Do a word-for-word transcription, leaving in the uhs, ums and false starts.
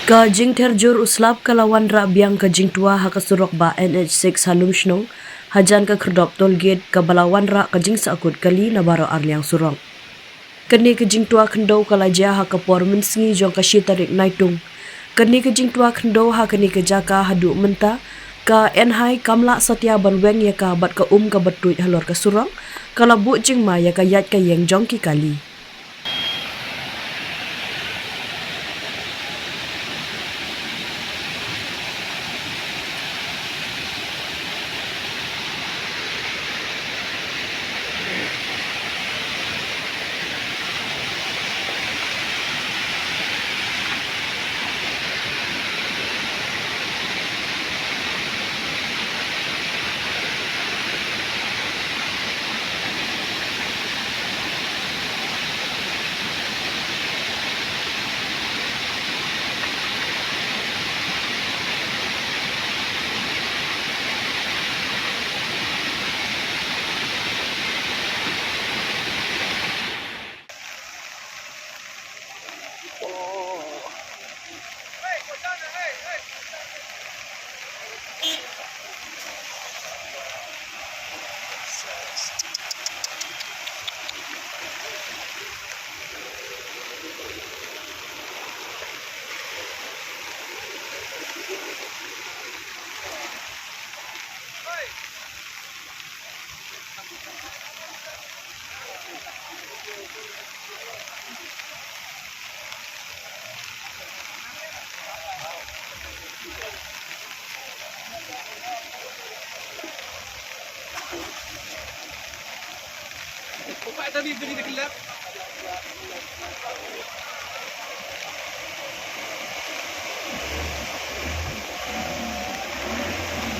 Ka jingther jur u slap ka la wanrah biang ka jingtwa ha ka surok ba N H six ha Lumshnong, hajan ka khyrdop toll gate kaba la wanrah ka jingsahkut kali na baroh arliang surok. Kane ka jingtwa khyndew ka la jia ha ka por mynsngi jong ka shi tarik Naitung. Kane ka jingtwa khyndew ha kane ka jaka haduh mynta, ka N H I kam lah satia ban weng ïa ka bad ka um kaba tuid halor ka surok, ka la buh jingma ïa ka ïaid ka ïeng jong ki kali.